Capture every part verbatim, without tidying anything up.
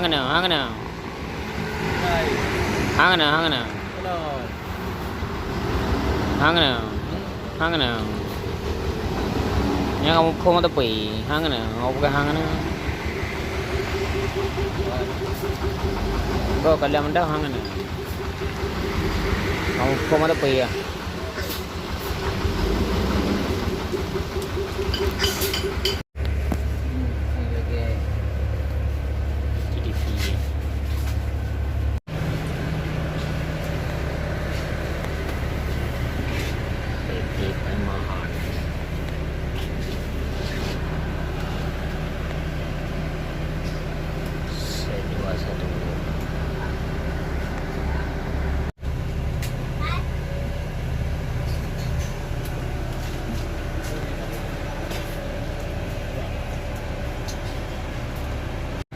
Hang keunoe, hang keunoe. Hai. Hang keunoe, hang keunoe. Halo. Hang keunoe. Hang keunoe. Nyang kamoe phom ateueh pih, hang keunoe. Kamoe peugah hang keunoe. Kok ka lheueh meudoh hang keunoe. Kamoe phom ateueh pih ya.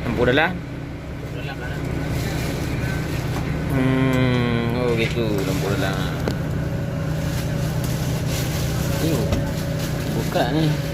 Lampu dalam. Hmm, oh gitu, lampu dalam. Ni buka ni.